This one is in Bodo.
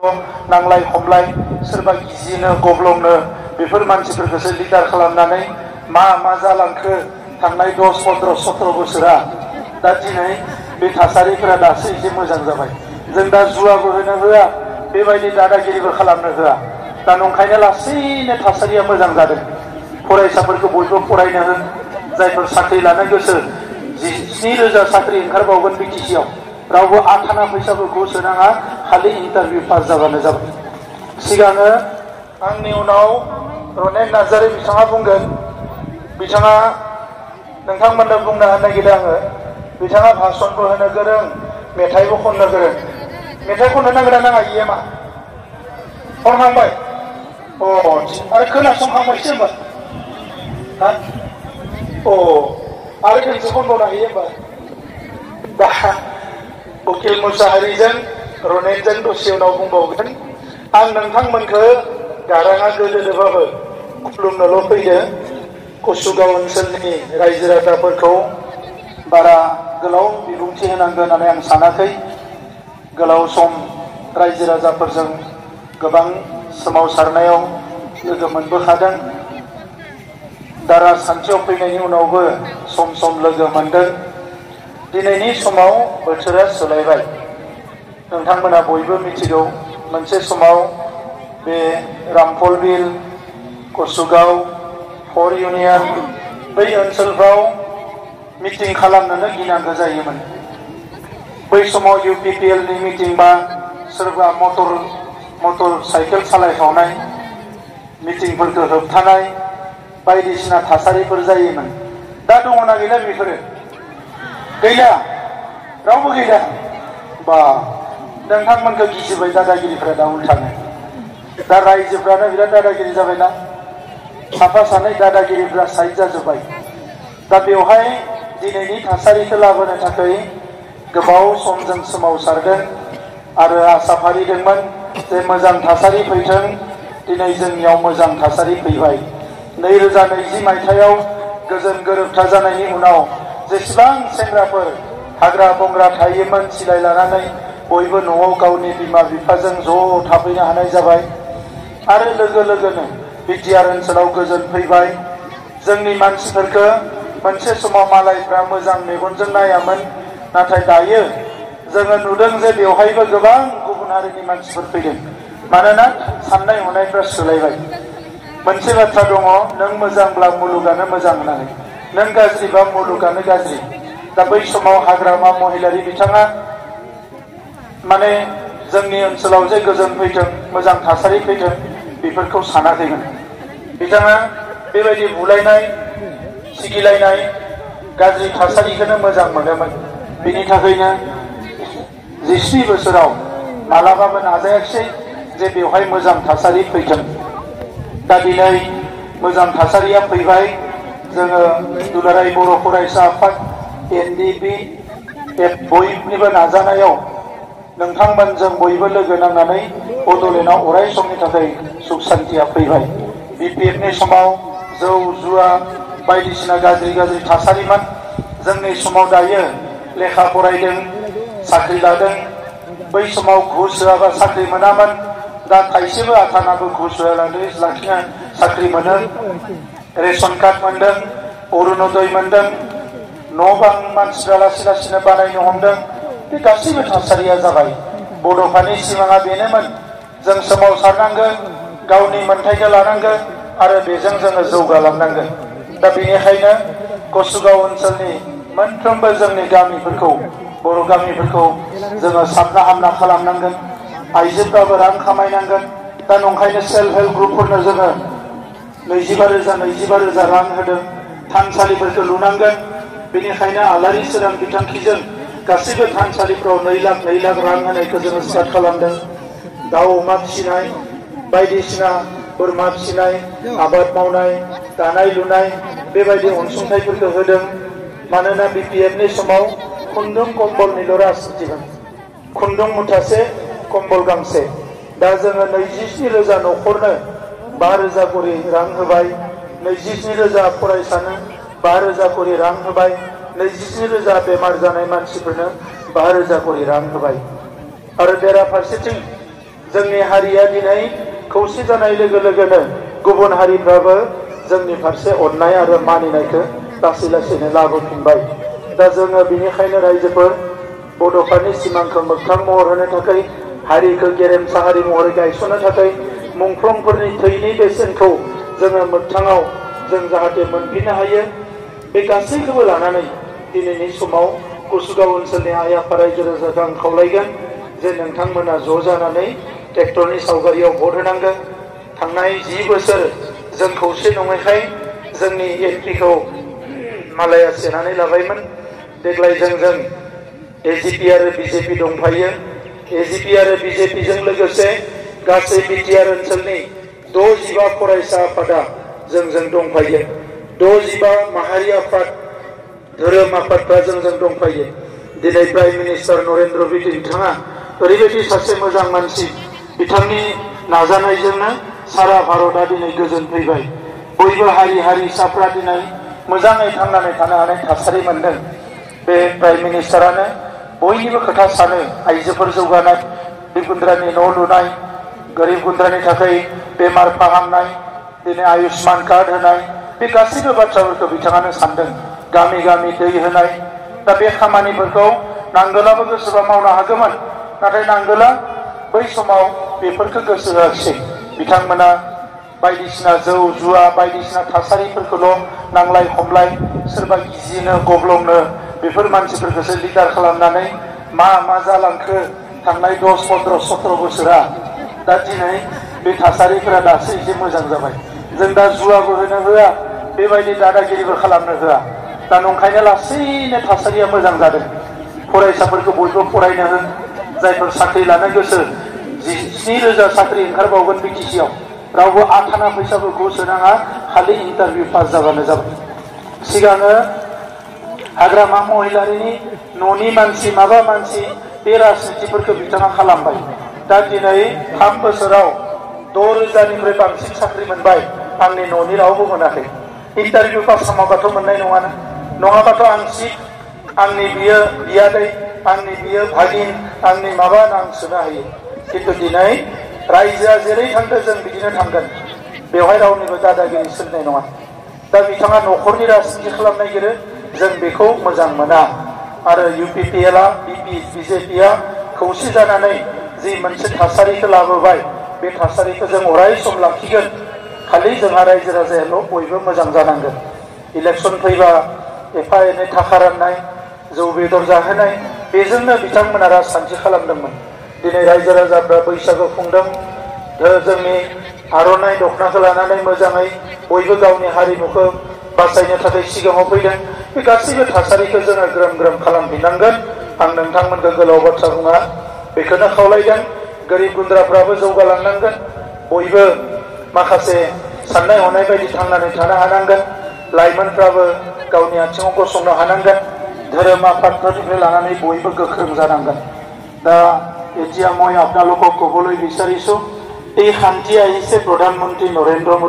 नांलाय खमलाय सोरबा गिजिनो गब्लंनो बेफोर मानसिफोरखौसो लिडार खालामनानै मा जालांखो थांनाय 10, 15, 17 बोसोरा दा दिनै बे थासारिफोरा दासो एसे मोजां जाबाय। जों दा जुवाबो होनो होआ, बेबायदि दादागिरिबो खालामनो होआ। दा नंखायनो लासैनो थासारिया मोजां जादों। फरायसाफोरखौ बयबो फरायनो हो, जायफोर साख्रि लानो गोसो 17,000 साख्रि ओंखारबावगोन बिटिसिआव। रावबो आथाना फैसाबो घुस होनाङा, खालि इन्टारभिउ पास जाबानो जाबाय। सिगाङो आंनि उनाव रनेन नार्जारी बिथाङा बुंगोन। बिथाङा नोंथांमोननो बुंनो नागिरदों आङो, बिथाङा भाषणबो होनो गोरों, मेथाइबो खननो गोरों। मेथाइ खननो नागिरा नाङा इएमआ खनखांबाय? आरो खोनासंखांबायसो होनबा? आरो खनसे खनबावनो हायो होनबा? दा उकिल मुसाहारिजों रनेनजों दसे उनाव बुंबावगोन। आं नोंथांमोनखौ गाराङा गोदोनोबाबो खुलुमनोल' फैदों। कसुगाव ओनसोलनि रायजो राजाफोरखौ बारा गोलाव बिबुंथि होनांगोन होननानै आं सानाखै। गोलाव सम रायजो राजाफोरजों गोबां सोमावसारनायाव लोगो मोनबोखादों। दा राजखान्थियाव फैनायनि उनावबो सम सम लोगो मोनदों। दिनैनि समाव बोथोरा सोलायबाय। नोंथांमोना बयबो मिथिगौ, मोनसे समाव बे रामफल बिल, कसुगाव, फर इउनियन बै ओनसोलफ्राव मिटिं खालामनोनो गिनांगौ जायोमोन। बै समाव UPPLनि मिटिं बा सोरबा मटर साइकेल सालायखावनाय, मिटिंफोरखौ होबथानाय बायदिसिना थासारिफोर जायोमोन। दा दङना गैला बेफोरो? गैला, रावबो गैला। बा नोंथांमोनखौ गिसिबाय दादागिरिफ्रा दा उल्थानो। दा रायजोफ्रानो बिराद दादागिरि जाबायना, साफा सानै दादागिरिफ्रा साइड जाजोब्बाय। दा बेवहाय दिनैनि थासारिखौ लाबोनो थाखाय गोबाव समजों सोमावसारदों आरो आसा फारिदोंमोन जे मोजां थासारि फैथों। दिनै जोंनियाव मोजां थासारि फैबाय। 2020 मायथाइयाव गोजोन गोरोबथा जानायनि उनाव जेसेबां सेंग्राफोर हाग्रा बंग्रा थायोमोन सिलाय लानानै, बयबो न'आव गावनि बिमा बिफाजों ज' थाफैनो हानाय जाबाय। आरो लोगो लोगोनो बिटिआर ओनसोलाव गोजोन फैबाय। जोंनि मानसिफोरखौ मोनसे समाव मालायफ्रा मोजां मेगनजों नायामोन, नाथाय दायो जोङो नुदों जे बेवहायबो गोबां गुबुन हारिनि मानसिफोर फैदों। मानोना साननाय हनायफ्रा सोलायबाय। मोनसे बाथ्रा दङ, नों मोजांब्ला मुलुगानो मोजां होननानै, नों गाज्रिबा मुलुगानो गाज्रि। दा बै समाव हाग्रामा महिलारि बिथाङा माने जोंनि ओनसोलाव जे गोजोन फैथों, मोजां थासारि फैथों, बेफोरखौ सानाखैमोन। बिथाङा बेबायदि बुलायनाय, सिगिलायनाय, गाज्रि थासारिखौनो मोजां मोनोमोन। बेनि थाखायनो 17 बोसोराव मालाबाबो नाजायाखिसै जे बेवहाय मोजां थासारि फैथों। दा दिनै मोजां थासारिया फैबाय। जोङो दुलाराय बर' फरायसा आफाद NDP बयनिबो नाजानायाव नोंथांमोनजों बयबो लोगो नांनानै बड'लेण्डआव अराय समनि थाखाय सुख सान्थिया फैबाय। BPFनि समाव जौ जुवा बायदिसिना गाज्रि थासारिमोन। जोंनि समाव दायो लेखा फरायदों, साख्रि लादों। बै समाव घुस होआबा साख्रि मोनामोन। दा थाइसेबो आथानाबो घुस होआलासिनो साख्रि मोनो। रेशन कार्ड मोनदों, अरुणोदय मोनदों, न' बां मानसिफ्रा लासै लासैनो बानायनो हमदों। बे गासैबो थासारिया जाबाय। बड'फानि सिमाङा बेनोमोन, जों सोमावसारनांगोन, गावनि मोन्थाइखौ लानांगोन आरो बेजों जोङो जौगालांनांगोन। दा बेनिखायनो कसुगाव ओनसोलनि मोनफ्रोमबो जोंनि गामिफोरखौ, बर' गामिफोरखौ जोङो साबना हामना खालामनांगोन। आइजोफ्राबो रां खामायनांगोन। दा नंखायनो सेल्फ हेल्प ग्रुपफोरनो जोङो 25,000 रां होदों। थानसालिफोरखौ लुनांगोन। बेनिखायनो आलारि सोरां बिथांखिजों गासैबो थानसालिफ्राव 2 लाख रां होनायखौ जोङो स्टार्ट खालामदों। दाउ अमा फिसिनाय, बायदिसिना बोरमा फिसिनाय, आबाद मावनाय, दानाय लुनाय बेबायदि अनसुंथाइफोरखौ होदों। मानोना BPFनि समाव खुन्दुं कम्बलनिल' राजनितिमोन। खुन्दुं मुथासे, कम्बल गांसे। दा जोङो 27,000 न'खरनो 5,000 करि रां होबाय। 27,000 फरायसानो 5,000 करि रां होबाय। 27,000 बेमार जानाय मानसिफोरनो 5,000 करि रां होबाय। आरो बेराफारसेथिं जोंनि हारिया दिनै खौसे जानाय लोगो लोगोनो गुबुन हारिफ्राबो जोंनि फारसे अननाय आरो मानिनायखौ लासै लासैनो लाबोफिनबाय। दा जोङो बेनिखायनो रायजोफोर बड'फानि सिमांखौ मोगथां महर होनो थाखाय हारिखौ गेरेमसा हारि महरै गायसननो थाखाय मुंख्लंफोरनि थैनि बेसेनखौ जोङो मोगथाङाव जों जाहाथे मोनफिननो हायो बे गासैखौबो लानानै दिनैनि समाव कुसुगाव ओनसोलनि आइ आफा रायजो राजाखौ आं खावलायगोन जे नोंथांमोना ज' जानानै ट्रेक्टरनि सावगारियाव भट होनांगोन। थांनाय 10 बोसोर जों खौसे नङैखाय जोंनि एमपिखौ मालाया सेनानै लाबायमोन। देग्लाय जों एजिपि आरो बिजेपि दंफायो। एजिपि आरो बिजेपिजों लोगोसे गासै बिटिआर ओनसोलनि 65 फरायसा आफादा जोंजों दंफायो। 65 माहारि आफाद धोरोम आफादफ्रा जोंजों दंफायो। दिनै प्राइम मिनिस्टार नरेन्द्र मोदी बिथाङा ओरैबायदि सासे मोजां मानसि, बिथांनि नाजानायजोंनो सारा भारतआ दिनै गोजोन फैबाय। बयबो हारि हारिसाफ्रा दिनै मोजाङै थांनानै थानो हानाय थासारि मोनदों। बे प्राइम मिनिस्टारानो बयनिबो खोथा सानो, आइजोफोर जौगानाय, गोरिब गुन्द्रानि न' लुनाय, गोरिब गुन्द्रानि थाखाय बेमार फाहामनाय, दिनै आयुष्मान कार्ड होनाय, बे गासैबो बाथ्राफोरखौ बिथाङानो सानदों। गामि गामि दै होनाय, दा बे खामानिफोरखौ नांगोलाबो गोसोबा मावनो हागौमोन, नाथाय नांगोला बै समाव बेफोरखौ गोसो होआखिसै। बिथांमोना बायदिसिना जौ जुवा बायदिसिना थासारिफोरखौल' नांलाय खमलाय, सोरबा गिजिनो गब्लंनो बेफोर मानसिफोरखौसो लिडार खालामनानै मा जालांखो थांनाय 10, 15, 17 बोसोरा। दा दिनै बे थासारिफोरा दासो एसे मोजां जाबाय। जों दा जुवाबो होनो होआ, बेबायदि दादागिरिबो खालामनो होआ। दा नंखायनो लासैनो थासारिया मोजां जादों। फरायसाफोरखौ बयबो फरायनो हो, जायफोर साख्रि लानो गोसो 17,000 साख्रि ओंखारबावगोन बिटिसिआव। रावबो आथाना फैसाबो घुस होनाङा, खालि इन्टारभिउ पास जाबानो जाबाय। सिगाङो हाग्रामा महिलारिनि न'नि मानसि माबा मानसि बे राजनितिफोरखौ बिथाङा खालामबाय। दा दिनै 3 बोसोराव 6,000निफ्राय बांसिन साख्रि मोनबाय। आंनि न'नि रावबो मोनाखै। इन्टारभिउ पास खालामाबाथ' मोननाय नङाना। नङाबाथ' आं सिट, आंनि बियो बियादै, आंनि बियो भागिन, आंनि माबा आं सोनो हायो। खिन्थु दिनै रायजोआ जेरै थांदों जों बिदिनो थांगोन। बेवहाय रावनिबो दादागिरि सोलिनाय नङा। दा बिथाङा न'खरनि राजनिति खालामनो नागिरो, जों बेखौ मोजां मोना। आरो UPPLआ बिजेपिआ खौसे जानानै जि मोनसे थासारिखौ लाबोबाय, बे थासारिखौ जों अराय सम लाखिगोन। खालि जोंहा रायजो राजायाल' बयबो मोजां जानांगोन। इलेक्सन फैबा एफा एनै थाखा राननाय, जौ बेदर जाहोनाय, बेजोंनो बिथांमोना राजखान्थि खालामदोंमोन। दिनै रायजो राजाफ्रा बैसागु खुंदों, जोंनि आर'नाइ दखनाखौ लानानै मोजाङै बयबो गावनि हारिमुखौ बासायनो थाखाय सिगाङाव फैदों। बे गासैबो थासारिखौ जोङो ग्रोम ग्रोम खालामफिननांगोन। आं नोंथांमोनखौ गोलाव बाथ्रा बुङा, बेखौनो खावलायगोन। गोरिब गुन्द्राफ्राबो जौगालांनांगोन। बयबो माखासे साननाय हनाय बायदि थांनानै थानो हानांगोन। लाइमोनफ्राबो गावनि आथिङाव गसंनो हानांगोन। धर्म আপাতনিफ्राय লানাनै বয়বো गोख्रों जानांगोন। दा এতিয়া মই আপোনালোকক ক'বলৈ বিচাৰিছো, এই শান্তি আহিছে প্ৰধানমন্ত্ৰী নৰেন্দ্ৰ মোদী